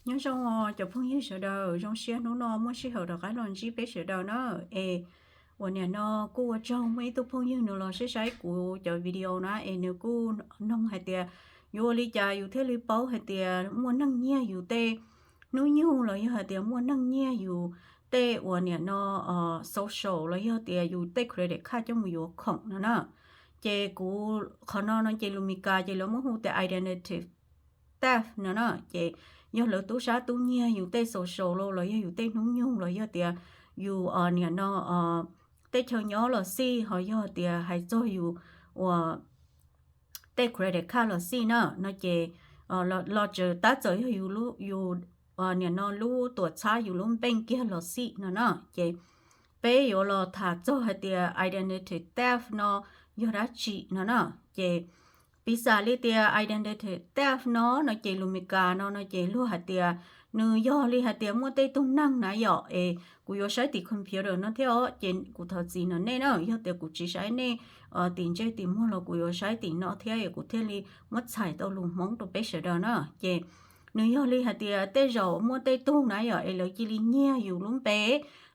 Nyob zoo os cov phooj ywg sawv daws, zoo siab hnub no muaj sij hawm rov qab los ntsib peb sawv daws na. Es uas nim no kuj ua tsaug muaj ib tug phooj ywg nws los saib saib kuv cov video na, es nws kuj noog hais tias yuav ua li cas yus thiaj li paub hais tias muaj neeg nyiag yus tej hnub nyoog los yog hais tias muaj neeg nyiag yus tej uas nim no social los yog tias yus tej credit card coj mus yuav khoom no na. Ces kuv qhov no no ces lus Mis Kas ces lawv muab hu tias identity theft no na. Ces yog lawv tub sab tub nyiag yus tej social los los yog yus tej hnub nyoog los yog tias yus nim no tej chaw nyob los xij, ho yog tias hais txog yus uas tej credit card los xij na no ces los txawm tab txawm yog yus nim no lub tuam txhab yus lub npeej kiag los xij no na. Ces peb yuav los tham txog hais tias identity theft no yog dab tsi no na. Ces piv xam li tias identity theft no no ces lus Mis Kas no no ces luag hais tias nws yog li hais tias muaj tej tug neeg na yom, es kuv yuav saib tim computer no thiab os, ces kuv thov txim no nej na, yog tias kuv tsis saib nej tim ntsej tim muag los kuv yuav saib tim no thiab es kuv thiaj li muab txhais tau lus Hmoob rau peb sawv daws na. Ces nws yog li hais tias tej zaum muaj tej tug na yom, es lawv cia li nyiag yus lub npe,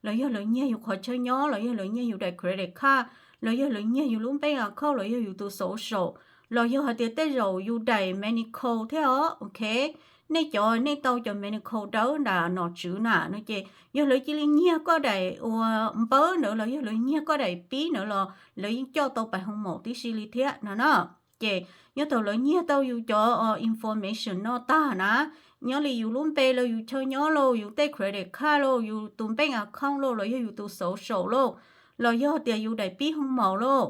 los yog lawv nyiag yus qhov chaw nyob, los yog lawv nyiag yus daim credit card, los yog lawv nyiag yus lub npeej account, los yog yus tus social, los yog hais tias tej zaum yus daim medical thiab os, ok. Nej cov nej tau cov medical dawb nram nom tswv na no ces yog lawv cia li nyiag koj daim uas npawb ntawd los yog lawv nyiag koj daim pib ntawd los lawv yeej coj tau pais hoo maum tib si li thiab no na. Ces nyob thaum lawv nyiag tau yus cov information no tag na, nyob li yus lub npe los yus chaw nyob los yus tej credit card los yus tus npeej account los los yog yus tus social los, los yog tias yus daim pib hoo maum los,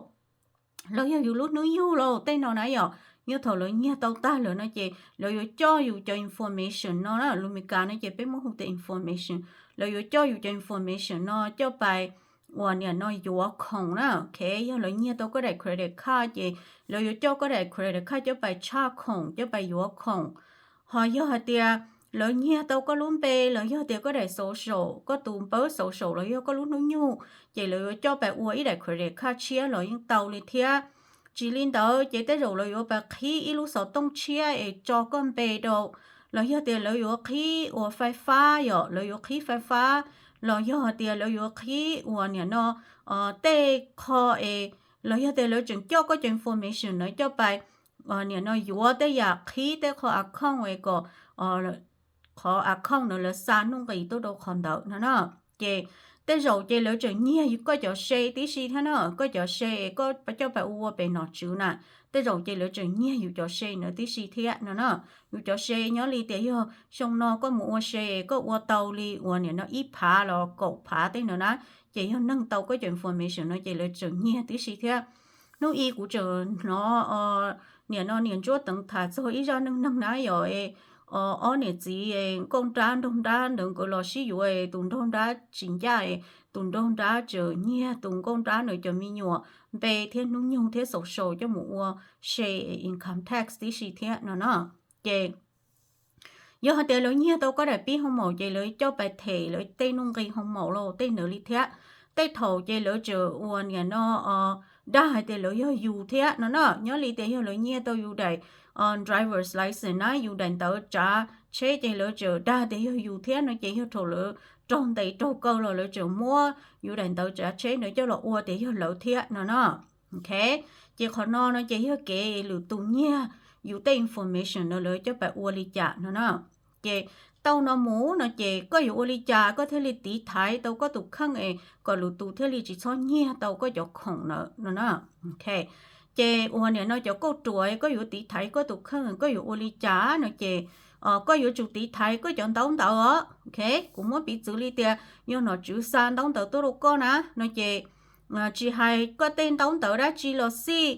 los yog yus lub hnub nyoog los tej no na yom, nyob thaum lawv nyiag tau tag lawm no ces lawv yuav coj yus cov information no na, lus Mis Kas no ces peb muab hu tias information, lawv yuav coj yus cov information no coj pais uas nim no yuav khoom na, ok. Yog lawv nyiag tau koj daim credit card ces lawv yuav coj koj daim credit card coj pais tshaj khoom, coj pais yuav khoom. Ho yog hais tias lawv nyiag tau koj lub npe los yog tias koj daim social, koj tus npawb social los yog koj lub hnub nyoog, ces lawv yuav coj pais ua ib daim credit card tshiab los yeej tau li thiab. Tsis li ntawd ces tej zaum lawv yuav pais qhib ib lub xov tooj tshiab es tso koj npe rau, los yog tias lawv yuav qhib uas fais fab yom, lawv yuav qhib fais fab, los yog hais tias lawv yuav qhib uas nim no tej qho es, los yog tias lawv tseem coj koj cov information na coj pais nim no yuav tej yam qhib tej qho account es kom qhov account na lawv xa nuj nqis tuaj rau qhov ntawd no na. Ces tej zaum ces lawv tseem nyiag koj cov se tib si thiab na, koj cov se es koj coj pais ua pem nom tswv na, tej zaum ces lawv tseem nyiag yus cov se ntawd tib si thiab no na. Yus cov se nyob li tias yog xyoo no koj mus ua se koj ua tau li uas nim no ib phav los kaum phav tej ntawd na, ces yog neeg tau koj cov information no ces lawv tseem nyiag tib si thiab. Hnub i kuv tseem hnov nim no niam Ntsuab Teev tham txog ib zaj neej neeg na yom, ob niam txiv nkauj nrab nraug nrab ntawd nkawd los sib yuav, tus nraug nrab tsis ncaj, tus nraug nrab tseem nyiag tus nkauj nrab ntawd cov me nyuam npe thiab hnub nyoog thiab social coj mus ua se income tax tib si thiab no na. Ces yog hais tias lawv nyiag tau koj daim pib hoo maum ces lawv coj pais them lawv tej nuj nqis hoo maum los tej ntawd li thiab. Tej thaum ces lawv tseem uas nim no dag hais tias lawv yog yus thiab no na. Nyob li tias yog lawv nyiag tau yus daim driver's license na, yus daim ntawv tsav tsheb ces lawv tseem dag tias yog yus thiab no ces yog thaum lawv raug ntes raug kaw los lawv tseem muab yus daim ntawv tsav tsheb ntawd coj los ua tias yog lawv thiab no na. Ok, ces qhov no no ces yog kev lwm tus nyiag yus tej information no lawv coj pais ua li cas no na. Ces tau no mus no ces koj yuav ua li cas koj thiaj li tiv thaiv tau koj tus kheej es kom lwm tus thiaj li tsis txhob nyiag tau koj cov khoom na no na. Ok, ces uas nim no cov kauj ruam koj yuav tiv thaiv koj tus kheej koj yuav ua li cas no ces koj yuav tsum tiv thaiv koj cov ntaub ntawv os. Ok, kuv muab piv txwv li tias yog nom tswv xa ntaub ntawv tuaj rau koj na no ces tsis hais koj tej ntaub ntawv dab tsi los xij,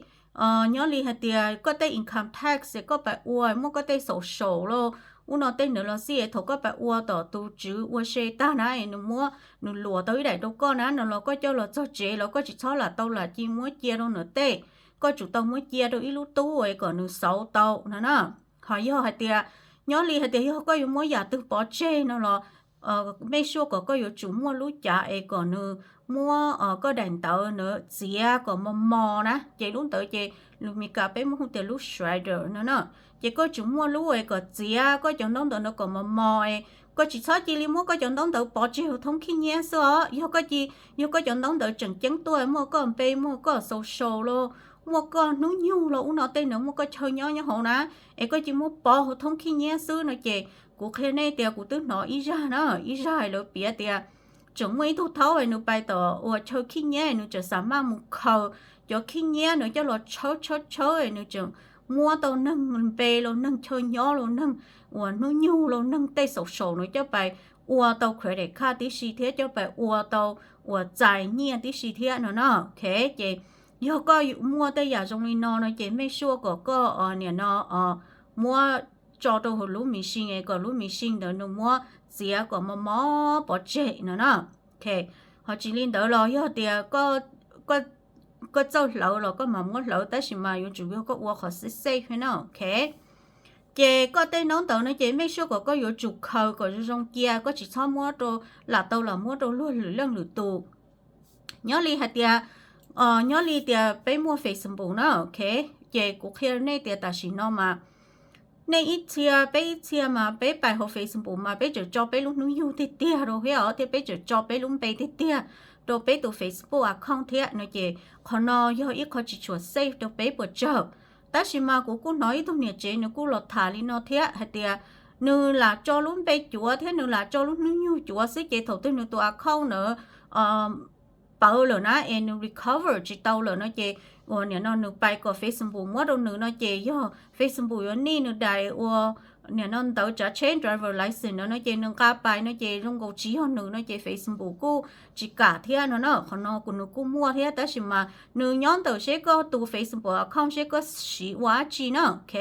nyob li hais tias koj tej income tax koj pais ua, muaj koj tej social los ub no tej ntawd los xij es thaum koj pais ua tom tus tswv ua se tag na es nws muab nws luam tau ib daim rau koj na no los koj coj los txog tsev los koj tsis txhob lam tau lam ci muab cia rau nws tej, koj tsum tau muab cia rau ib lub tub es kom nws xauv tau no na. Ho yog hais tias, nyob li hais tias yog koj yuav muab yam twg pov tseg no los make sure kom koj yuav tsum muaj lub cav es kom nws muab koj daim ntawv na txiav kom mos mos na, ces lub ntawd ces lus Mis Kas peb muab hu tias lub shredder no na. Ces koj tsum muaj lub es kom txiav koj cov ntaub ntawv no kom mos mos es koj tsis txhob cia li muab koj cov ntaub ntawv pov tseg hauv thoob khib nyiab xwb os. Yog koj cia, yog koj cov ntaub ntawv tseem ceeb tuaj muaj koj npe, muaj koj social los, muaj koj hnub nyoog los ub no tej no muaj koj chaw nyob nyob hauv na, es koj cia muab pov hauv thoob khib nyiab xwb no ces kuv qhia nej tias kuv twb hnov ib zag na, ib zag lawv piav tias tseem muaj ib tug thaub es nws pais tom uas chaw khib nyiab es nws tseem xam maj mus khaws cov khib nyiab nws coj los tshawb tshawb tshawb es nws tseem muab tau neeg npe los, neeg chaw nyob los, neeg uas hnub nyoog los, neeg tej social no coj pais ua tau credit card tib si thiab coj pais ua tau uas txais nyiaj tib si thiab no na. Ok, ces yog koj muaj tej yam zoo li no no ces make sure kom koj niam no muab tso rau hauv lub machine es kom lub machine ntawd nws muab txiav kom mos mos pov tseg no na. Ok, ho tsis li ntawd los yog tias koj txawj hlawv los koj mam muab hlawv, tab sis mas yuav tsum yog koj ua qhov safe safe no. Ok, ces koj tej ntaub ntawv no ces make sure kom koj yuav tsum khaws kom zoo zoo cia, koj tsis txhob muab rau, lam tau lam muab rau luag lwm leej lwm tus. Nyob li hais tias, nyob li tias peb muaj Facebook na, ok, ces kuv qhia nej tias tam sim no mas nej ib txhia peb ib txhia mas peb pais hauv Facebook mas peb tseem tso peb lub hnub nyoog tiag tiag rau thiab os, thiab peb tseem tso peb lub npe tiag tiag rau peb tus Facebook account thiab no ces qhov no yog ib qho tsis tshua safe rau peb puas tsawg. Tab sis mas kuv kuj hnov ib tug niam tsev nws kuj los tham li no thiab hais tias nws lam tso lub npe cuav thiab nws lam tso lub hnub nyoog cuav xwb ces thaum twg nws tus account na pawv lawm na es nws recover tsis tau lawm no ces uas nim no nws pais kom Facebook muab rau nws no ces yog Facebook yuav nij nws daim uas nim no ntawv tsav tsheb driver license no no ces nws nqa pais no ces zoo nkaus tsis yog nws no ces Facebook kuj tsis kam thiab no na. Qhov no kuv nws kuj muaj thiab tab sis mas nws nyob ntawm seb koj tus Facebook account seb koj siv ua dab tsi na. Ok,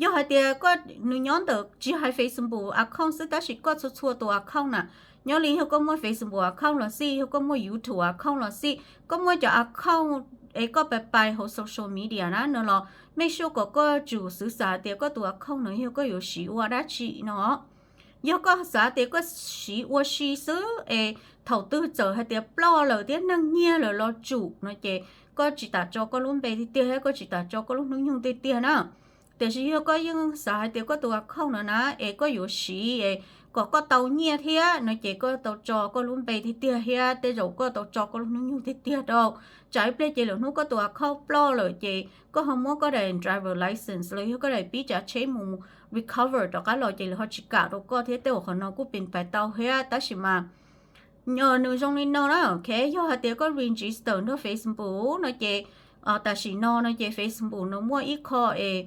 yog hais tias koj nws nyob ntawm tsis hais Facebook account xwb tab sis koj txhua txhua tus account na, nyob li yog koj muaj Facebook account los xij, yog koj muaj YouTube account los xij, koj muaj cov account es koj pais pais hauv social media na no los make sure kom koj tsum xwv xav tias koj tus account no yog koj yuav siv ua dab tsi no. Yog koj xav tias koj siv ua si xwb es thaum twg txawm hais tias ploj lawm thiab neeg nyiag lawm los tsum no ces koj tsis tas tso koj lub npe tiag tiag thiab koj tsis tas tso koj lub hnub nyoog tiag tiag na. Tiam sis yog koj yeej xav hais tias koj tus account no na es koj yuav siv es kom koj tau nyiaj thiab no ces koj tau tso koj lub npe tiag tiag thiab tej zaum koj tau tso koj lub hnub nyoog tiag tiag rau. Tsam ib pliag ces lwm hnub koj tus account ploj lawm ces koj ho muab koj daim driver license los yog koj daim pib tsav tsheb mus recover rov qab los ces lawv ho tsis kam rau koj thiab. Tej uas qhov no kuj pes pais tau thiab tab sis mas nws zoo li no na. Ok, yog hais tias koj register nrog Facebook no ces tam sim no no ces Facebook nws muaj ib qho es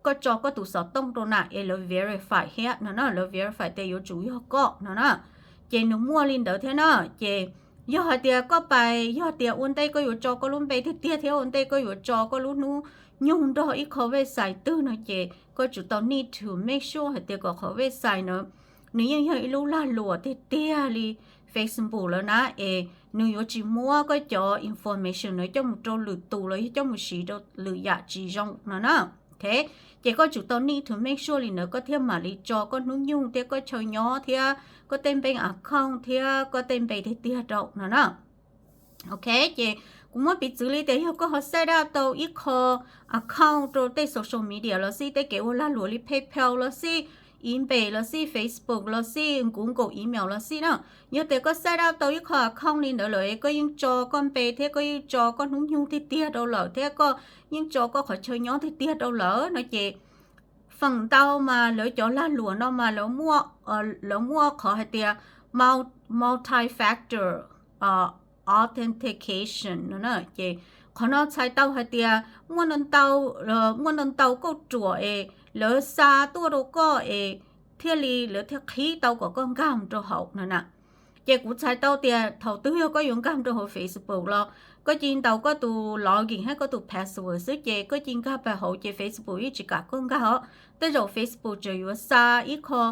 koj tso koj tus xov tooj rau na es lawv verify thiab no na, lawv verify tias yuav tsum yog koj no na. Ces nws muaj li ntawd thiab na. Ces yog hais tias koj pais, yog tias ua ntej koj yuav tso koj lub npe tiag tiag thiab ua ntej koj yuav tso koj lub hnub nyoog nrog ib qho website twg no ces koj tsum tau need to make sure hais tias kom qhov website na nws yeej yog ib lub lag luam tiag tiag li Facebook lawm na es nws yuav tsis muab koj cov information na coj mus rau lwm tus los yog coj mus siv rau lwm yam tsis zoo no na. Ok, ces koj tsum tau need to make sure li ntawd koj thiaj mam li tso koj hnub nyoog thiab koj chaw nyob thiab koj tej bank account thiab koj tej npe tiag tiag rau no na. Ok, ces kuv muab piv txwv li tias yog koj ho set up tau ib qho account rau tej social media los xij, tej kev ua lag luam li PayPal los xij, eBay los xij, Facebook los xij, Google email los xij na. Yog tias koj set up tau ib qho account li ntawd lawm es koj yeej tso koj npe thiab koj yeej tso koj hnub nyoog tiag tiag rau lawm thiab koj yeej tso koj qhov chaw nyob tiag tiag rau lawm no ces feem ntau mas lawv cov lag luam no mas lawv muaj, lawv muaj qhov hais tias multi-factor authentication no na. Ces qhov no txhais tau hais tias muaj ntau ntau kauj ruam es lawv xa tuaj rau koj es thiaj li lawv thiaj qhib tau kom koj nkag rau hauv no na. Ces kuv txhais tau tias thaum twg yog koj yuav nkag rau hauv Facebook los Koj cia li ntaus koj tus login thiab koj tus password xwb ces koj cia li nkag pais hauv ces Facebook yeej tsis kam koj nkag os. Tej zaum Facebook tseem yuav xa ib qho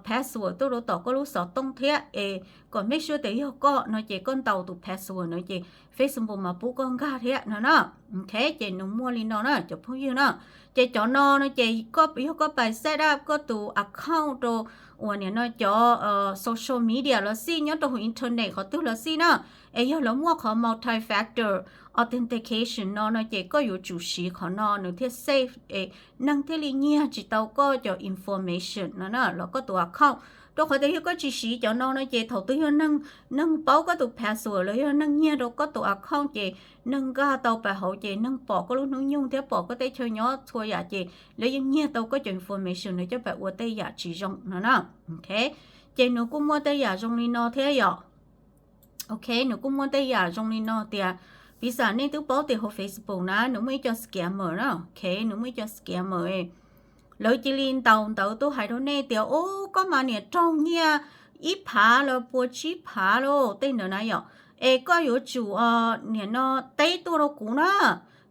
password tuaj rau tom koj lub xov tooj thiab es kom make sure tias yog koj no ces koj ntaus tus password no ces Facebook mas pub koj nkag thiab no na. Ok, ces nws muaj li no na cov phooj ywg na. Ces cov no no ces koj yog koj pais set up koj tus account rau uas nim no cov social media los xij nyob rau hauv internet qhov twg los xij na, es yog lawv muaj qhov multi-factor authentication no no ces koj yuav tsum siv qhov no nws thiaj safe es neeg thiaj li nyiag tsis tau koj cov information no na los koj tus account. Rau qhov tias yog koj tsis siv cov no no ces thaum twg yog neeg paub koj tus password los yog neeg nyiag rau koj tus account ces neeg nkag tau pais hauv ces neeg pom koj lub hnub nyoog thiab pom koj teb chaws nyob txhua yam ces lawv yeej nyiag tau koj cov information no coj pais ua tej yam tsis zoo no na. Ok, ces nws kuj muaj tej yam zoo li no thiab yom. Ok, nws kuj muaj tej yam zoo li no tias, piv xam nej twb paub tias hauv Facebook na nws muaj ib co scammer na. Ok, nws muaj ib co scammer, lawv cia li ntaus ntawv tuaj hais rau nej tias, ub, koj mas niam raug nyiaj ib phav los puas tsib phav lauj tej ntawd na yom. Es koj yuav tsum nim no teb tuaj rau kuv na,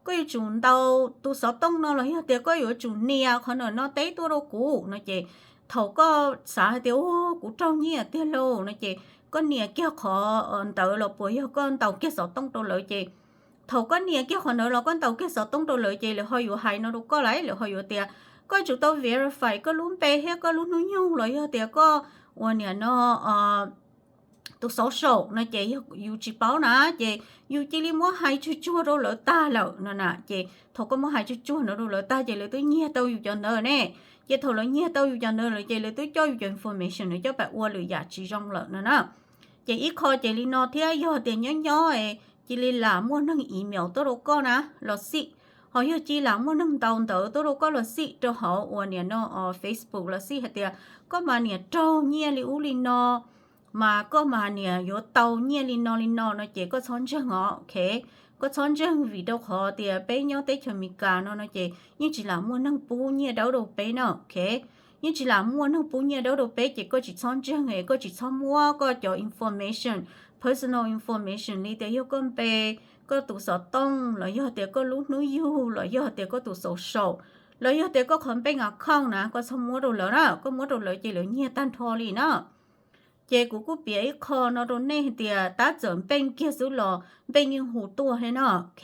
koj yuav tsum ntaus tus xov tooj no los yog tias koj yuav tsum nias qhov ntawm no teb tuaj rau kuv no ces thaum koj xav hais tias, ub, kuv raug nyiaj tiag lauj no ces koj nias kiag qhov ntawd los puas yog koj ntaus kiag xov tooj rau lawv ces thaum koj nias kiag qhov ntawd los koj ntaus kiag xov tooj rau lawv ces lawv ho yuav hais no rau koj lawm, lawv ho yuav tias koj yuav tsum tau verify koj lub npe thiab koj lub hnub nyoog los yog tias koj uas nim no tus social no ces yus tsis paub na, ces yus cia li muab hais tsuag tsuag rau lawv tag lawm no na. Ces thaum koj muab hais tsuag tsuag no rau lawv tag ces lawv twb nyiag tau yus cov ntawd ne. Ces thaum lawv nyiag tau yus cov ntawd lawm ces lawv twb coj yus cov information no coj pais ua lwm yam tsis zoo lawm no na. Ces ib qho ces li no thiab, yog tias nyob nyob cia li lam muaj neeg email tuaj rau koj na los xij, ho yog cia li lam muaj neeg ntaus ntawv tuaj rau koj los xij rau hauv uas nim no Facebook los xij hais tias koj mas niam raug nyiaj li ub li no, mas koj mas niam yuav tau nyiaj li no li no no ces koj txhob ntseeg os. Ok, koj txhob ntseeg vim rau qhov tias peb nyob teb chaws Amelikas no no ces yeej tsis lam muaj neeg pub nyiaj dawb rau peb na. Ok, yeej tsis lam muaj neeg pub nyiaj dawb rau peb ces koj tsis txhob ntseeg es koj tsis txhob muab koj cov information, personal information li tias yog koj npe, koj tus xov tooj los yog tias koj lub hnub yug los yog tias koj tus social los yog tias koj qhov bank account na koj txhob muab rau lawv na, koj muab rau lawv ces lawv nyiag tag nrho li na. Ces kuv kuj piav ib qho no rau nej hais tias tab txawm npeej kiag xwb los npeej yeej hu tuaj thiab no. Ok,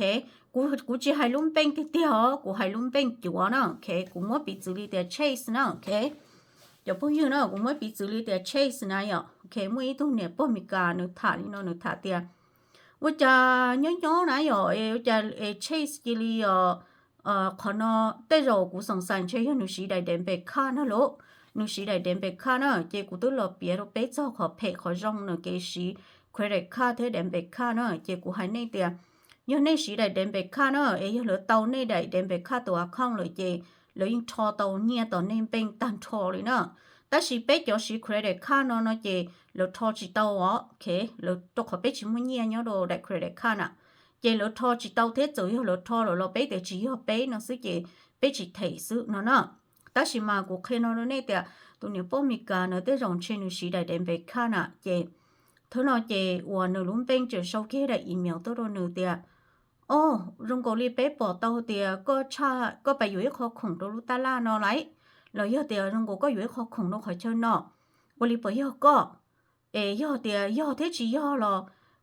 kuv tsis hais lub npeej tiag tiag os, kuv hais lub npeej cuav na. Ok, kuv muab piv txwv li tias Chase na. Ok, cov phooj ywg na, kuv muab piv txwv li tias Chase na yom. Ok, muaj ib tug niam pog Amelikas nws tham li no, nws tham tias ua cas nyob nyob na yom, ua cas Chase cia li yom, qhov no tej zaum kuv xoom xais ntshe yog nws siv daim debit card na lauj, nws siv daim debit card na. Ces kuv twb los piav rau peb txog qhov phem qhov zoo nws kev siv credit card thiab debit card na. Ces kuv hais nej tias yog nej siv daim debit card na es yog lawv tau nej daim debit card tus account lawm ces lawv yeej rho tau nyiaj tom nej npeej tag nrho li na. Tab sis peb cov siv credit card no no ces lawv rho tsis tau os. Ok, lawv rau qhov peb tsis muaj nyiaj nyob rau daim credit card na. Ces lawv rho tsis tau thiab txawm yog lawv rho lawm los peb tias tsis yog peb no xwb ces peb tsis them xwb no na. Tab sis mas kuv qhia no rau nej tias tus niam pog Amelikas na tej zaum ntshe nws siv daim debit card na ces thawj no ces uas nws lub npeej tseem sau kiag daim email tuaj rau nws tias, o, zoo nkaus li peb pom tau tias koj tshaj, koj pais yuav ib qho khoom rau lub tab laj no lauj, los yog tias zoo nkaus koj yuav ib qho khoom rau qhov chaw no, ua li puas yog koj? Es yog tias yog thiab tsis yog los,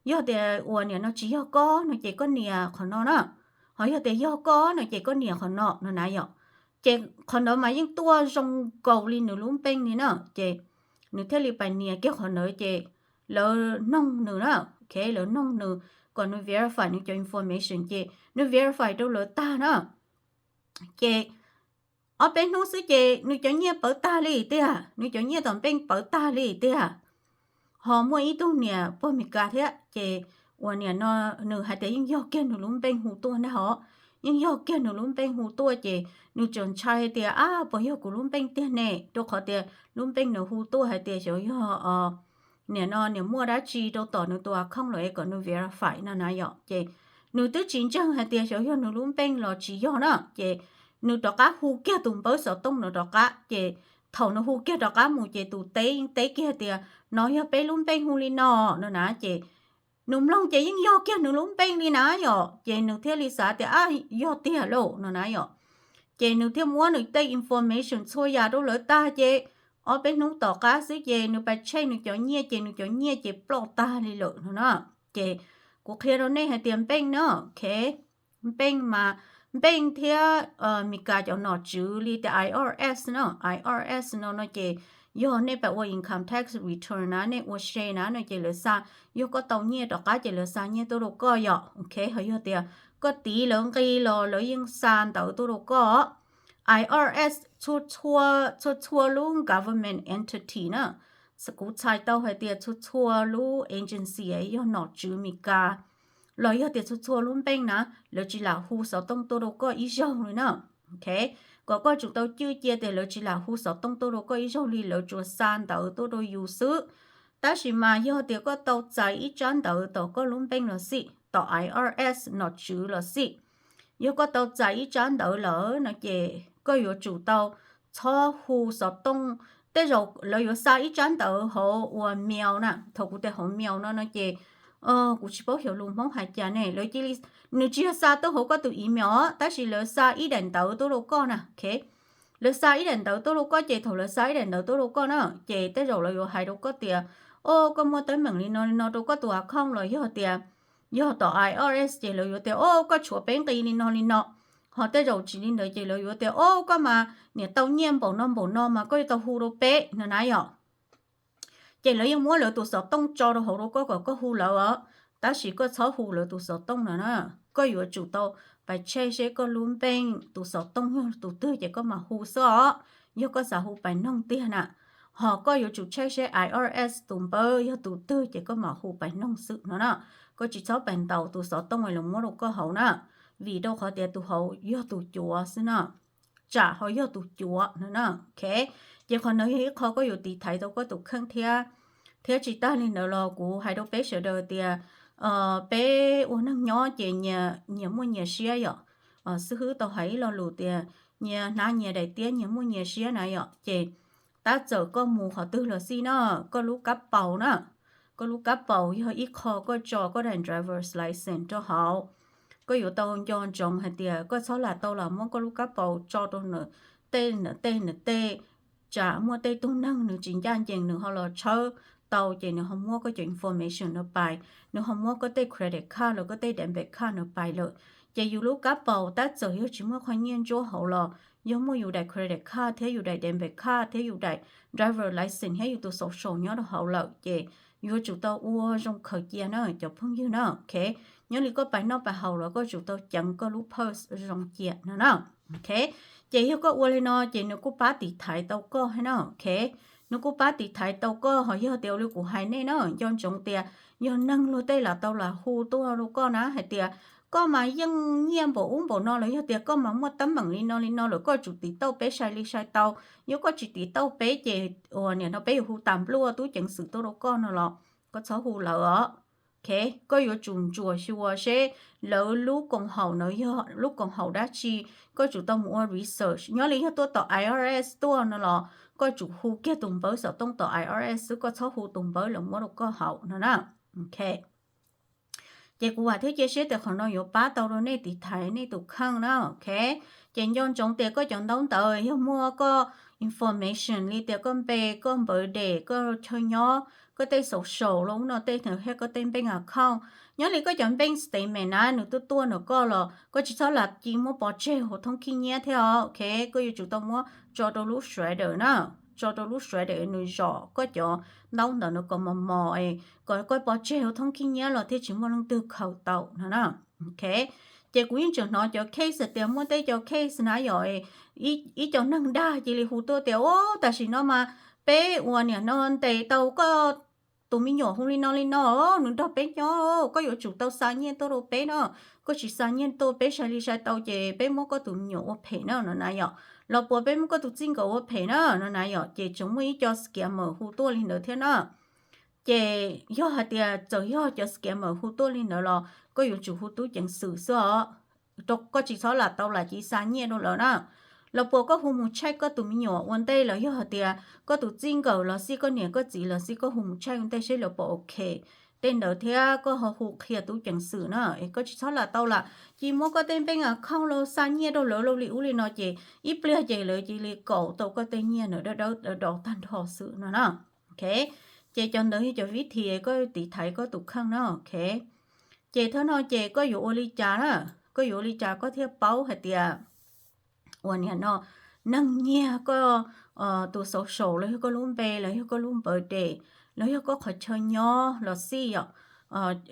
yog tias uas nim no tsis yog koj no ces koj nias qhov no na, ho yog tias yog koj no ces koj nias qhov no no na yom. Ces qhov ntawd mas yeej tuaj zoo nkaus li nws lub npeej li na. Ces nws thiaj li pais nias kiag qhov ntawd ces lawv noog nws na. Ok, lawv noog nws kom nws verify nws cov information ces nws verify rau lawv tag na. Ces ob peb hnub xwb ces nws cov nyiaj pawv tag li tiag, nws cov nyiaj tom npeej pawv tag li tiag. Ho muaj ib tug niam pog Amelikas thiab ces uas nim no nws hais tias yeej yog kiag nws lub npeej hu tuaj ntag hov, yeej yog kiag nws lub npeej hu tuaj ces nws tseem ntshai hais tias, ab, puas yog kuv lub npeej tiag ne? Rau qhov tias lub npeej nws hu tuaj hais tias xyov yog nim no niam muaj dab tsi rau tom nws tus account lawm es kom nws verify no na yom. Ces nws twb tsis ntseeg hais tias xyov yog nws lub npeej los tsis yog na, ces nws rov qab hu kiag tus npawb xov tooj no rov qab. Ces thaum nws hu kiag rov qab mus ces tus teb yeej teb kiag tias no yog peb lub npeej hu li no no na. Ces nws mloog ces yeej yog kiag nws lub npeej li na yom, ces nws thiaj li xav tias ab, yog tiag lauj no na yom. Ces nws thiaj muab nws tej information txhua yam rau lawv tag ces ob peb hnub tom qab xwb ces nws pais check nws cov nyiaj ces nws cov nyiaj ces ploj tag li lawm no na. Ces kuv qhia rau nej hais tias npeej na, ok, npeej mas, npeej thiab Meskas cov nom tswv li tias I R S no, I R S no no ces yog nej pais ua income tax return na, nej ua se na no ces lawv xa, yog koj tau nyiaj rov qab ces lawv xa nyiaj tuaj rau koj yom, ok, ho yog tias koj tiv lawv nqi los lawv yeej xa ntawv tuaj rau koj. I R S txhua txhua lub government entity na, kuv txhais tau hais tias txhua txhua lub agency yog nom tswv Meskas los yog tias txhua txhua lub npeej na, lawv tsis lam hu xov tooj tuaj rau koj ib zaug li na. Ok, kom koj tsum tau cwj cia tias lawv tsis lam hu xov tooj tuaj rau koj ib zaug li, lawv tsuas xa ntawv tuaj rau yus xwb. Tab sis mas yog tias koj tau txais ib tsab ntawv tom koj lub npeej los xij, tom I R S nom tswv los xij, yog koj tau txais ib tsab ntawv lawm no ces koj yuav tsum tau txhob hu xov tooj. Tej zaum lawv yuav xa ib tsab ntawv hauv uas mail na, thaum kuv tias hauv mail no no ces kuv tsis paub xyov lus Hmoob hais cas ne, lawv cia li, nws tsis yog xa tuaj hauv koj tus email os, tab sis lawv xa ib daim ntawv tuaj rau koj na, ok. Lawv xa ib daim ntawv tuaj rau koj ces thaum lawv xa ib daim ntawv tuaj rau koj na, ces tej zaum lawv yuav hais rau koj tias, o, koj muaj teeb meem li no li no rau koj tus account los yog tias yog tom I R S ces lawv yuav tias, o, koj tshuav peb nqi li no li no. Ho tej zaum tsis li ntawd ces lawv yuav tias, o, koj mas niam tau nyiaj npaum no npaum no mas koj yuav tau hu rau peb no na yom. Ces lawv yeej muab lawv tus xov tooj tso rau hauv rau koj kom koj hu lawv os, tab sis koj txhob hu lawv tus xov tooj no na. Koj yuav tsum tau pais check seb koj lub npeej tus xov tooj yog tus twg ces koj mam hu xwb os, yog koj xav hu pais noog tiag na. Ho koj yuav tsum check seb I R S tus npawb yog tus twg ces koj mam hu pais noog xwb no na. Koj tsis txhob pais ntaus tus xov tooj es lawv muab rau koj hauv na, vim rau qhov tias tus hauv yog tus cuav xwb na, tsam ho yog tus cuav no na, ok. Ces qhov ntawd yog ib qho koj yuav tiv thaiv tau koj tus kheej thiab. Thiab tsis tag li ntawd los kuv hais rau peb sawv daws tias peb ua neeg nyob ces nyias muaj nyias siab yom. Xib hwb tau hais ib lo lus tias nyias hnav nyias daim tiab nyias muaj nyias siab na yom. Ces tab txawm koj mus qhov twg los xij na, koj lub kab paus na, koj lub kab paus yog ib qho koj tso koj daim driver's license rau hauv. Koj yuav tau nco ntsoov hais tias koj txhob lam tau lam muab koj lub kab paus tso rau tej tej tej, tsam muaj tej tug neeg nws tsis ncaj ncees nws ho los tshawb tau ces nws ho muab koj cov information no pais, nws ho muab koj tej credit card los koj tej debit card no pais lawm. Ces yus lub kab paus tab txawm yog tsis muaj qhov nyiaj ntsuab hauv los yog muaj yus daim credit card thiab yus daim debit card thiab yus daim driver license thiab yus tus social nyob rau hauv lawm ces yuav tsum tau ua zoo khaws cia na cov phooj ywg na, ok. Nyob li koj pais noj pais haus los koj tsum tau ceev koj lub purse zoo cia no na, ok. Ces yog koj ua li no ces nws kuj pab tiv thaiv tau koj thiab na, ok. Nws kuj pab tiv thaiv tau koj, ho yog tias ua li kuv hais nej na, nco ntsoov tias yog neeg luag tej lam tau lam hu tuaj rau koj na hais tias koj mas yeej nyiaj npaum ub npaum no los yog tias koj mas muaj teeb meem li no li no lawm koj tsum tiv tauj peb sai li sai tau. Yog koj tsis tiv tauj peb ces uas nim no peb yuav hu tas npluaj tub ceev xwm tuaj rau koj no los koj txhob hu lawv os. Ok, koj yuav tsum ntsuas xyuas seb lawv lub koom haum no yog lub koom haum dab tsi, koj tsum tau mus ua research. Nyob li yog tuaj tom I R S tuaj no los koj tsum hu kiag tus npawb xov tooj tom I R S xwb, koj txhob hu tus npawb lawv muab rau koj hauv no na. Ok, ces kuv vam thiab cia siab tias qhov no yuav pab tau rau nej tiv thaiv nej tus kheej na, ok. Ces nco ntsoov tias koj cov ntaub ntawv yog muaj koj information li tias koj npe, koj birthday, koj chaw nyob, koj tej social los ub no tej thiab koj tej bank account. Nyob li koj cov bank statement na nws tuaj tuaj ntawm koj los koj tsis txhob lam ci muab pov tseg hauv thoob khib nyiab thiab os, ok. Koj yuav tsum tau muab tso rau lub shredder na, tso rau lub shredder nws zom koj cov ntaub ntawv no kom mos mos, kom koj pov tseg hauv thoob khib nyiab los thiaj tsis muaj leej twg khaws tau no na. Ok, ces kuv yeej tseem hnov cov case tias muaj tej cov case na yom, ib co neeg dag cia li hu tuaj tias, o, tam sim no mas peb uas nim no ntes tau koj tus me nyuam hu li no li no, nws nrog peb nyob, koj yuav tsum tau xa nyiaj tuaj rau peb no. Koj tsis xa nyiaj tuaj peb sai li sai tau ces peb muab koj tus me nyuam ua phem na no na yom, los puas peb muab koj tus txij nkawm ua phem na no na yom. Ces tseem muaj ib co scammer hu tuaj li ntawd thiab na. Ces yog hais tias txawm yog cov scammer hu tuaj li ntawd los koj yuav tsum hu tub ceev xwm xwb os, koj tsis txhob lam tau lam ci xa nyiaj rau lawv na. Los puas koj hu mus check koj tus me nyuam ua ntej los yog hais tias koj tus txij nkawm los xij, koj niam koj txiv los xij, koj hu mus check ua ntej seb lawv puas ok. tej ntawd thiab koj ho hu qhia tub ceev xwm na, es koj tsis txhob lam tau lam cia muab koj tej bank account los xa nyiaj rau lawv li ub li no ces ib pliag ces lawv cia li kaum tau koj tej nyiaj ntawd dawb dawb do tag nrho xwb no na. Ces cov ntawd yog cov vib thi koj tiv thaiv koj tus kheej na. Ces thaum no ces koj yuav ua li cas na? Koj yuav ua li cas koj thiaj paub hais tias ua niam no neeg nyiag koj tus social los yog koj lub npe los yog koj lub birthday los yog koj qhov chaw nyob los xij yom,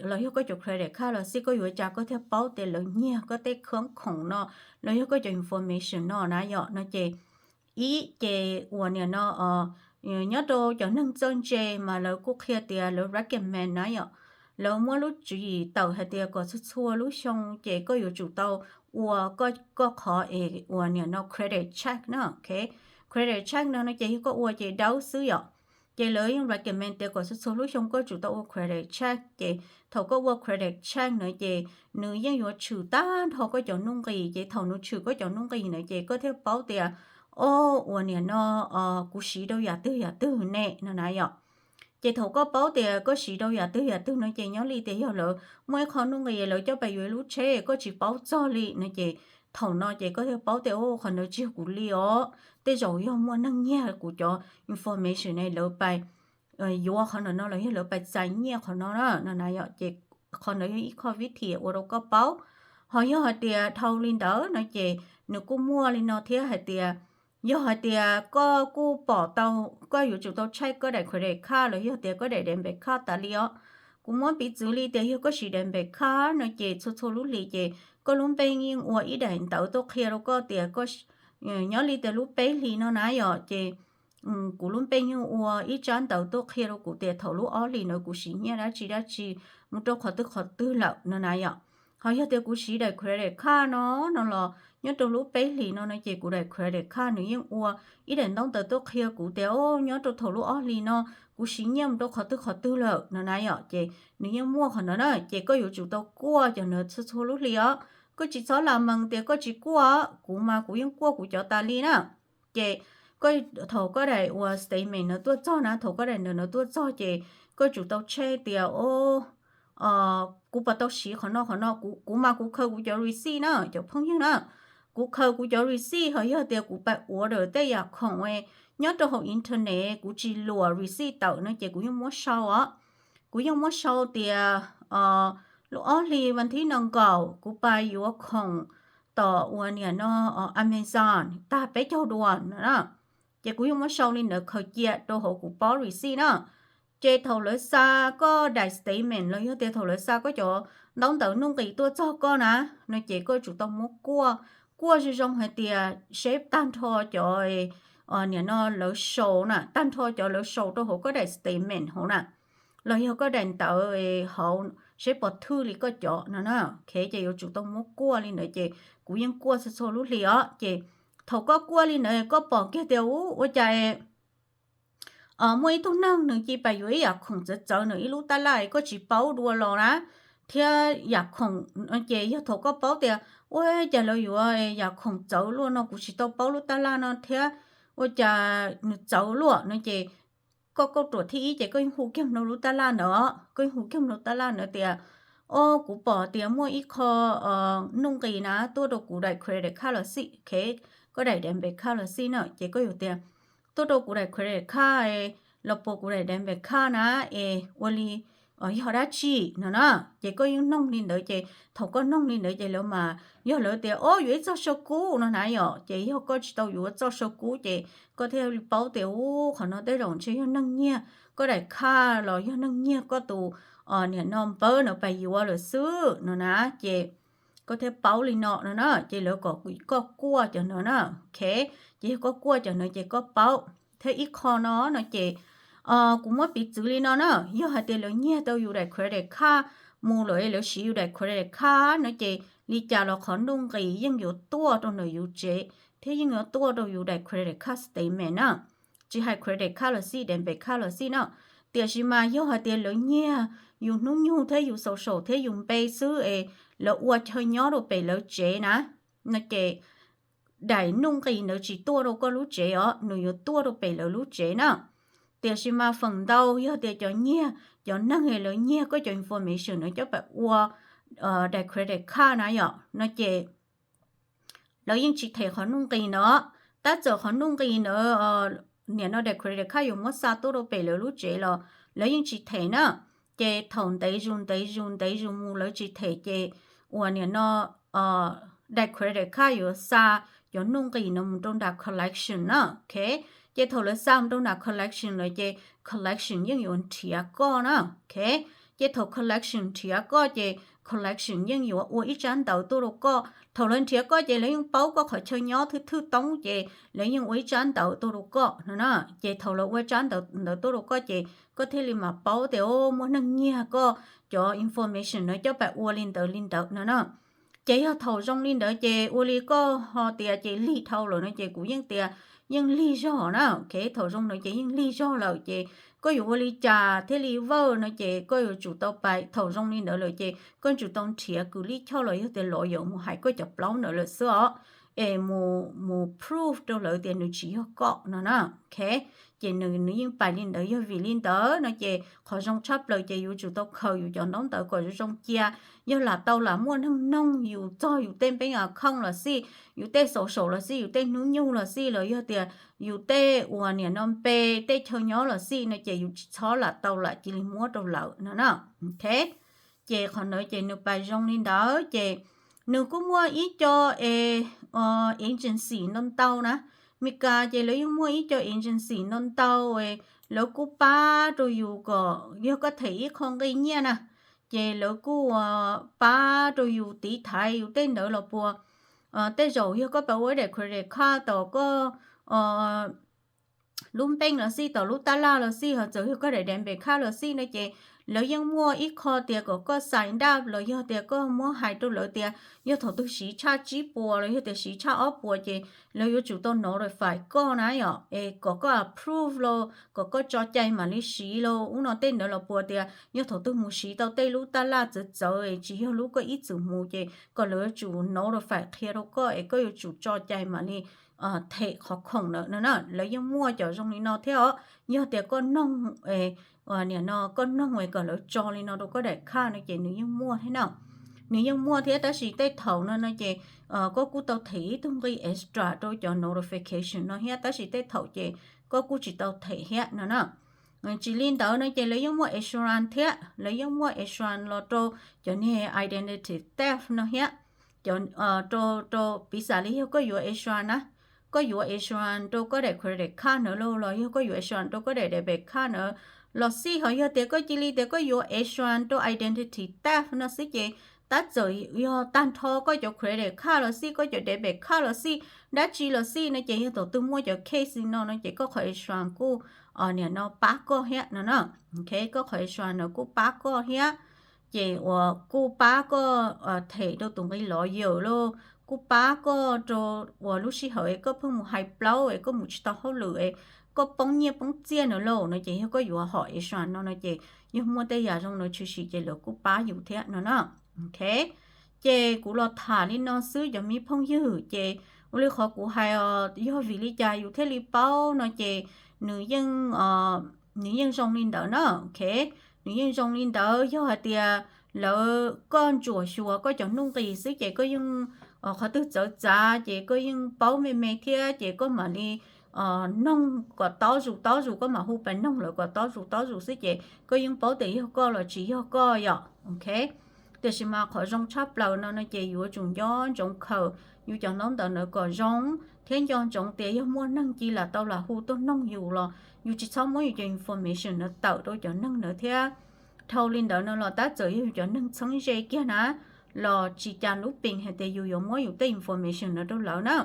los yog koj cov credit card los xij, koj yuav ua cas koj thiaj paub tias lawv nyiag koj tej khab khoom no los yog koj cov information no na yom? No ces ib ces ua niam no nyob rau cov neeg txawj ntse mas lawv kuj qhia tias lawv recommend na yom, lawv muab lub tswv yim tawm hais tias kom txhua txhua lub xyoo ces koj yuav tsum tau ua koj qhov es ua niam no credit check na. Credit check no no ces yog koj ua ces dawb xwb yom, ces lawv yeej recommend tias kom txhua txhua lub xyoo koj tsum tau ua credit check. Ces thaum koj ua credit check na ces nws yeej yuav tshwm tag nrho koj cov nuj nqis, ces thaum nws tshwm koj cov nuj nqis na ces koj thiaj paub tias o, ua niam no kuv siv rau yam twg yam twg ne no na yom. Ces thaum koj paub tias koj siv rau yam twg yam twg no ces nyob li tias yog lawv muaj ib qho nuj nqis lawv coj pais yuav ib lub tsheb koj tsis paub txog li no ces thaum no ces koj thiaj paub tias o, qhov ntawd tsis yog kuv li os, tej zaum yog muaj neeg nyiag kuv cov information ne lawv pais yuav qhov ntawm no los yog lawv pais txais nyiaj qhov no na no na yom. Ces qhov ntawd yog ib qho vib thi ua rau koj paub. Ho yog hais tias dhau li ntawd no ces nws kuj muaj li no thiab hais tias yog hais tias koj kuj pom tau, koj yuav tsum tau check koj daim credit card los yog tias koj daim debit card tas li os. Kuv muab piv txwv li tias yog koj siv debit card no ces txhua txhua lub hlis ces koj lub npe yeej ua ib daim ntawv tuaj qhia rau koj tias nyob li tias lub peb hlis no na yom, ces kuv lub npe yeej ua ib tsab ntawv tuaj qhia rau kuv tias thaum lub ob hlis ntawd kuv siv nyiaj dab tsi dab tsi mus rau qhov twg qhov twg lawm no na yom. Ho yog tias kuv siv daim credit card no no los nyob rau lub peb hlis no no ces kuv daim credit card nws yeej ua ib daim ntaub ntawv tuaj qhia kuv tias o, nyob rau thaum lub ob hlis no kuv siv nyiaj mus rau qhov twg qhov twg lawm no na yom. Ces nws yeej muaj qhov ntawd na, ces koj yuav tsum tau kuaj cov ntawd txhua txhua lub hlis os. Koj tsis txhob lam mees tias koj tsis kuaj, kuv mas kuv yeej kuaj kuv cov tas li na. Ces koj, thaum koj daim ua statement ntawd tuaj txog na, thaum koj daim ntawv ntawd tuaj txog ces koj tsum tau check tias o, kuv puas tau siv qhov no qhov no, kuv mas kuv khaws kuv cov receipt na cov phooj ywg na. Kuv khaws kuv cov receipt ho yog tias kuv pais order tej yam khoom nyob rau hauv internet kuv tsis luam receipt tawm no ces kuv yeej muab sau os. Kuv yeej muab sau tias lub ob hlis vas thib nees nkaum kuv pais yuav khoom tom ua niam no Amazon tag peb caug duas no na. Ces kuv yeej muab sau li ntawd khaws cia rau hauv kuv pob receipt na. Ces thaum lawv xa koj daim statement los yog tias thaum lawv xa koj cov ntaub ntawv nuj nqis tuaj txog koj na, no ces koj tsum tau muab kuaj, kuaj zoo zoo hais tias seb tag nrho cov niam no lawv sau na, tag nrho cov lawv sau rau hauv koj daim statement hauv na, los yog koj daim ntawv hauv seb puas thwj li koj cov no na. Ces yuav tsum tau muab kuaj li ntawd ces kuv yeej kuaj txhua txhua lub hlis os. Ces thaum koj kuaj li ntawd koj pom kiag tias u, ua cas muaj ib tug neeg nws cia pais yuav ib yam khoom txawv txawv nws ib lub tab laj koj tsis paub dua los na, thiab yam khoom, ces yog thaum koj paub tias ua cas lawv yuav yam khoom txawv luaj no kuv tsis tau paub lub tab laj no thiab ua cas nws txawv luaj no ces koj kauj ruam thib ib ces koj yeej hu kiag mloog lub tab laj ntawd, koj yeej hu kiag mloog tab laj ntawd tias o, kuv pom tias muaj ib qho nuj nqis na tuaj rau kuv daim credit card los xij, koj daim debit card los xij na, ces koj yuav tias tuaj rau kuv daim credit card los puas kuv daim debit card na, es ua li yog dab tsi no na. Ces koj yeej noog li ntawd ces thaum koj noog li ntawd ces lawv mas yog lawv tias o, yuav ib txoj saw kub no na yom, ces yog koj tsis tau yuav txoj saw kub ces koj thiaj li paub tias u, qhov no tej zaum ntshe yog neeg nyiag koj daim card los yog neeg nyiag koj tus niam no npawb no pais yuav lawm xwb no na. Ces koj thiaj paub li no no na, ces lawv kom koj kuaj cov no na. Ces yog koj kuaj cov no ces koj paub. Thiab ib qho no no ces kuv muab piv txwv li no na, yog hais tias lawv nyiag tau yus daim credit card mus lawm, lawv siv yus daim credit card no ces li cas los qhov nuj nqis yeej yuav tuaj rau ntawm yus tsev thiab yeej yuav tuaj rau yus daim credit card statement na, tsis hais credit card los xij, debit card los xij na. Tiam sis mas yog hais tias lawv nyiag yus hnub nyoog thiab yus social thiab yus npe xwb es lawv ua chaw nyob rau pem lawv tsev na, no ces daim nuj nqis ntawd tsis tuaj rau koj lub tsev os, nws yuav tuaj rau pem lawv lub tsev na. Tiam sis mas feem ntau yog tias cov nyiag, cov neeg lawv nyiag koj cov information no coj pab ua daim credit card na yom, no ces lawv yeej tsis them qhov nuj nqis ntawd. Tab txawm qhov nuj nqis ntawd, nim no daim credit card yuav muab xa tuaj rau pem lawv lub tsev los lawv yeej tsis them na. Ces thaum ntev zus ntev zus ntev zus mus lawv tsis them ces uas nim no daim credit card yuav xa cov nuj nqis no mus rau nram collection na. Ces thaum lawv xa mus rau nram collection lawm ces collection yeej yuav nrhiav koj na. Ces thaum collection nrhiav koj ces collection yeej yuav ua ib tsab ntawv tuaj rau koj. Thaum lawv nrhiav koj ces lawv yeej paub koj qhov chaw nyob thwj thwj toob ces lawv yeej ua ib tsab ntawv tuaj rau koj no na. Ces thaum lawv ua tsab ntawv ntawd tuaj rau koj ces koj thiaj li mam paub tias muaj neeg nyiag koj cov information no coj pab ua li ntawd li ntawd no na. Ces yog thaum zoo li ntawd ces ua li koj ho tias ces lig dhau lawm no ces kuv yeej tias yeej lig zog na. Thaum zoo ntawd ces yeej lig zog lawm ces koj yuav ua li cas thiaj li vawj no ces koj yuav tsum tau pais, thaum zoo li ntawd lawm ces koj tsum tau nrhiav kws lij choj los yog tias lawyer mus hais koj cov plaub ntawd lawm xwb os. Es mus prove rau lawv tias nws tsis yog koj no na. Ces nws nws yeej pais li ntawd. Yog vim li ntawd no ces qhov zoo tshaj plaws ces yuav tsum tau khaws yus cov ntaub ntawv kom zoo zoo cia. Yog lam tau lam muaj neeg noog yus txog yus tej bank account los xij, yus tej social los xij, yus tej hnub nyoog los xij, los yog tias yus tej uas nim no npe, tej chaw nyob los xij no ces yus tsis txhob lam tau lam cia li muab rau lawv no na. Ces qhov ntawd ces nws pais zoo li ntawd ces nws kuj muaj ib co agency ntau ntau na. Meskas ces lawv yeej muaj ib co agency ntau ntau, lawv kuj pab rau yus kom yog koj them ib qho nqi nyiaj na, ces lawv kuj pab rau yus tiv thaiv yus tej ntawd los puas. Tej zaum yog koj pab ua daim credit card tom koj lub npeej los xij, tom lub taj laj los xij, ho txawm yog koj daim debit card los xij no ces lawv yeej muaj ib qho tias kom koj sign up los yog tias koj muab hais rau lawv tias yog thaum twg siv tshaj tsib puas los yog tias siv tshaj ob puas ces lawv yuav tsum tau notify koj na yom, es kom koj approve los kom koj tso cai mam li siv los ub no tej ntawd los puas tias yog thaum twg mus siv tau tej lub taj laj txawv txawv es tsis yog lub koj ib txwm mus ces kom lawv yuav tsum notify qhia rau koj es koj yuav tsum tso cai mam li them qhov khoom ntawd no na. Lawv yeej muaj cov zoo li no thiab os. Yog tias koj noog, nim no koj noog es kom lawv tso li no rau koj daim card no ces nws yeej muaj thiab na. Nws yeej muaj thiab tab sis tej thaum no no ces koj kuj tau them ib tug nqi extra rau cov notification no thiab tab sis tej thaum ces koj kuj tsis tau them thiab no na. Tsis li ntawd no ces lawv yeej muaj insurance thiab, lawv yeej muaj insurance los rau cov niag identity theft no thiab. Rau, rau piv xam li yog koj yuav insurance na, koj yuav insurance rau koj daim credit card ntawd los los yog koj yuav insurance rau koj daim debit card ntawd los xij, ho yog tias koj cia li tias koj yuav insurance rau identity theft no xwb ces tab txawm yog tag nrho koj cov credit card los xij, koj cov debit card los xij, dab tsi los xij no ces yog thaum twg muaj cov case li no no ces koj qhov insurance kuj nim no pab koj thiab no na. Koj qhov insurance no kuj pab koj thiab. Ces uas kuj pab koj them rau tus nqi lawyer lauj, kuj pab koj rau uas lub sij hawm es koj pheej mus hais plaub es koj mus tsis tau hauj lwm es koj poob nyiaj poob txiaj no lauj no ces yog koj yuav hom insurance no no ces yog muaj tej yam zoo no tshwm sim ces lawv kuj pab yus thiab no na. Ces kuv los tham li no xwb cov me phooj ywg, ces ua li qhov kuv hais os, yog vim li cas yus thiaj li paub no ces nws yeej, nws yeej zoo li ntawd na. Nws yeej zoo li ntawd, yog hais tias lawv, koj ntsuam xyuas koj cov nuj nqis xwb ces koj yeej, qhov twg txawv txav ces koj yeej paub me me thiab ces koj mam li noog kom tob zus tob zus, koj mam hu pais noog lawv kom tob zus tob zus xwb ces koj yeej paub tias yog koj los tsis yog koj yom. Tiam sis mas qhov zoo tshaj plaws no no ces yuav tsum nco ntsoov khaws yus cov ntaub ntawv ntawd kom zoo thiab nco ntsoov tias yog muaj neeg ci lam tau lam hu tuaj noog yus los yus tsis txhob muab yus cov information ntawd tawm rau cov neeg ntawd thiab. Dhau li ntawd no los tab txawm yog yus cov neeg txheeb ze kiag na los tsis cas lub pees hais tias yus yuav muab yus tej information ntawd rau lawv na.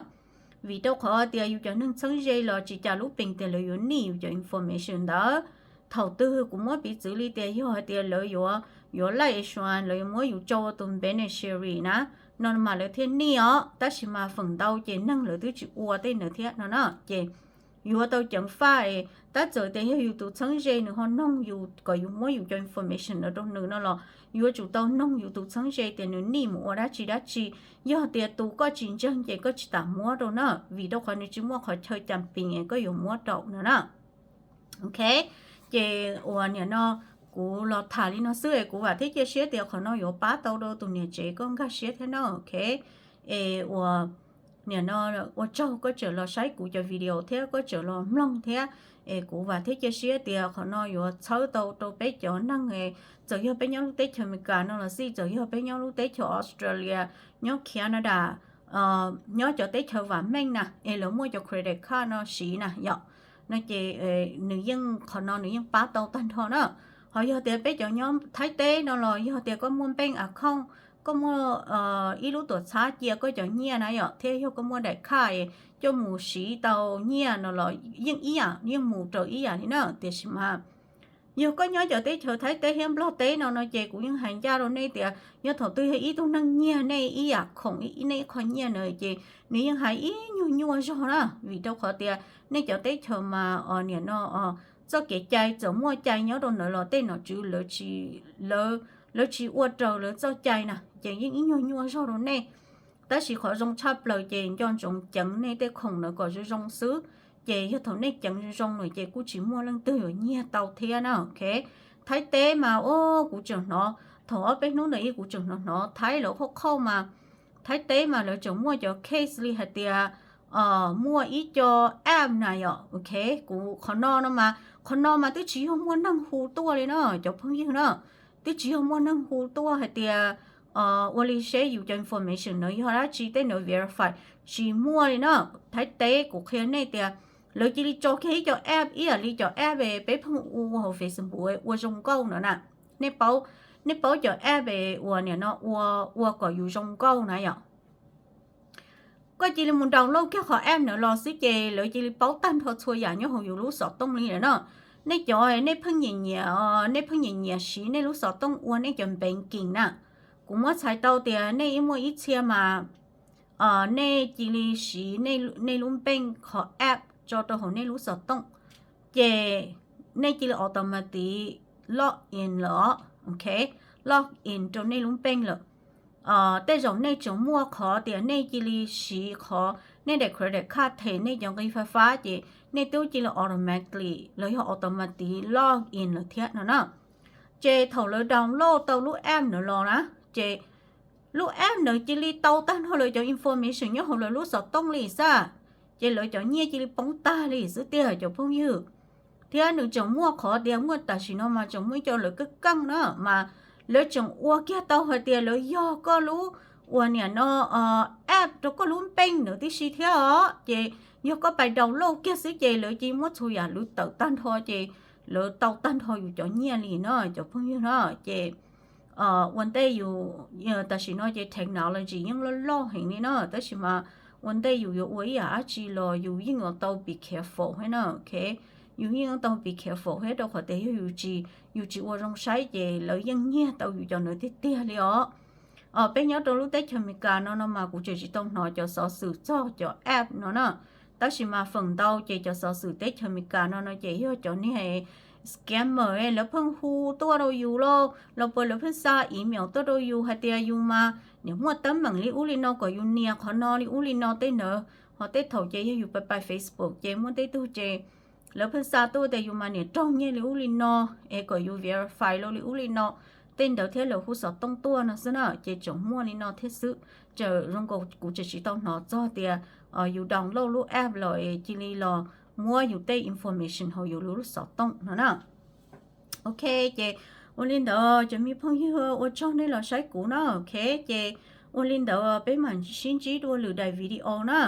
Vim rau qhov tias yus cov neeg txheeb ze los tsis cas lub pees tias lawv yuav nij yus cov information ntawd. Thaum twg kuv muab piv txwv li tias yog hais tias lawv yuav, yuav laij insurance, lawv yuav muab yus tso ua tus beneficiary na, no mas lawv thiaj nij os, tab sis mas feem ntau ces neeg lawv twb tsis ua tej ntawd thiab no na. Ces yuav tau ceev faj es tab txawm tias yog yus tus txheeb ze nws ho noog yus kom yus muab yus cov information ntawd rau nws no los yuav tsum tau noog yus tus txheeb ze tias nws nij mus ua dab tsi dab tsi. Yog tias tus koj tsis ntseeg ces koj tsis tas muab rau na, vim rau qhov nws tsis muaj qhov chaw cas pees es koj yuav muab rau no na. Ok, ces uas nim no kuv los tham li no xwb es kuv vam thiab cia siab tias qhov no yuav pab tau rau tus niam tsev koj nkag siab thiab no. Ok, es uas nim no ua tsaug koj tseem los saib kuv cov video thiab koj tseem los mloog thiab, es kuv vam thiab cia siab tias qhov no yuav txhawb tau rau peb cov neeg, txawm yog peb nyob lub teb chaws Amelikas no los xij, txawm yog peb nyob lub teb chaws Australia, nyob Canada, nyob cov teb chaws vam meej na es lawv muaj cov credit card no siv na yom, no ces nws yeej, qhov no nws yeej pab tau tag nrho na. Ho yog tias peb cov nyob Thaib teb no los yog tias koj muaj bank account, koj muaj ib lub tuam txhab cia koj cov nyiaj na yom, thiab yog koj muaj daim khaj coj mus siv tau nyiaj no los yeej ib yam, yeej mus raws ib yam li na. Tiam sis mas yog koj nyob cov teb chaws Thaib teb thiab Nplog teb no no ces kuv yeej hais ncaj rau nej tias yog thaum twg yog ib tug neeg nyiag nej ib yam khoom, nej ib qho nyiaj na ces nws yeej hais ib nyuag nyuaj zog na, vim rau qhov tias nej cov teb chaws mas nim no txoj kev cai txawm muaj cai nyob rau ntawd los tej nom tswv lawv tsis ua raws lawv txoj cai na ces yeej ib nyuag nyuaj zog rau nej. Tab sis qhov zoo tshaj plaws ces nco ntsoov ceev nej tej khoom ntawd kom zoo zoo xwb, ces yog thaum nej ceev zoo zoo lawm ces kuj tsis muaj leej twg yuav nyiag tau thiab na. Ok, Thaib teb mas o, kuv tseem hnov thaum ob peb hnub ntawd kuv tseem hnov hnov Thaib lawv qhauj qhauj mas Thaib teb mas lawv tseem muaj cov case li hais tias muaj ib co app na yom. Ok, kuv qhov no no mas, qhov no mas twb tsis yog muaj neeg hu tuaj li na cov phooj ywg na, twb tsis yog muaj neeg hu tuaj hais tias ua li seb yus cov information ntawd yog dab tsi tej ntawd verify, tsis muaj li na. Thaib teb kuv qhia nej tias lawv cia li tso kiag ib co app ib yam li cov app peb pheej ua hauv Facebook ua zoo nkauj no na. Nej paub, nej paub cov app uas nim no ua, ua kom yus zoo nkauj na yom. Koj cia li mus download kiag qhov app ntawd los xwb ces lawv cia li paub tag nrho txhua yam nyob hauv yus lub xov tooj li lawm na. Nej cov, nej pheej nyiam nyiam, nej pheej nyiam nyiam siv nej lub xov tooj ua nej cov banking na, kuv muab txhais tau tias nej ib muaj ib txhia mas nej cia li siv nej lub bank qhov app tso rau hauv nej lub xov tooj, ces nej cia li automatic log in lawm. Ok, log in rau nej lub bank lawm. Tej zaum nej tseem muaj qhov tias nej cia li siv qhov nej daim credit card them nej cov nqi fab fab ces nej twb cia li automatically los yog automatic log in lawm thiab no na. Ces thaum lawv download tau lub app ntawd los na, ces lub app ntawd cia li tau tag nrho lawv cov information nyob hauv lawv lub xov tooj li xwb, ces lawv cov nyiaj cia li poob tag li xwb tiag cov phooj ywg. Thiab nws tseem muaj qhov tias muaj tam sim no mas tseem muaj ib co lawv keej keej na mas lawv tseem ua kiag tau hais tias lawv yog koj lub uas nim no app rau koj lub bank ntawd tib si thiab os. Ces yog koj pais download kiag xwb ces lawv cia li muab txhua yam lawv tawm tag nrho ces lawv tau tag nrho yus cov nyiaj li no cov phooj ywg na. Ces ua ntej yus, tam sim no ces technology yeej loj loj heev li na, tab sis mas ua ntej yus yuav ua ib yam dab tsi los yus yeej yuav tau be careful thiab na. Ok, yus yeej yuav tau be careful thiab rau qhov tias yog yus tsis, yus tsis ua zoo saib ces lawv yeej nyiag tau yus cov ntawd tiag tiag li os. Peb nyob rau lub teb chaws Amelikas no no mas kuv tseem tsis tau hnov cov xov xwm txog cov app no na. Tab sis mas feem ntau ces cov xov xwm teb chaws Amelikas no no ces yog cov niag scammer lawv pheej hu tuaj rau yus lauj, los puas lawv pheej xa email tuaj rau yus hais tias yus mas niam muaj teeb meem li ub li no kom yus nias qhov no li ub li no tej ntawd. Ho tej thaum ces yog yus pais pais Facebook ces muaj tej tug ces lawv pheej xa tuaj tias yus mas niam raug nyiaj li ub li no es kom yus verify li ub li no tej ntawd thiab lawv hu xov tooj tuaj no xwb na. Ces tseem muaj li no thiab xwb, tseem zoo nkaus kuv tseem tsis tau hnov txog tias yus download lub app los es cia li los muab yus tej information hauv yus lub xov tooj no na. Ok, ces ua li ntawd cov me phooj ywg ua tsaug nej los saib kuv na. Ok, ces ua li ntawd peb mam sib ntsib dua lwm daim video na.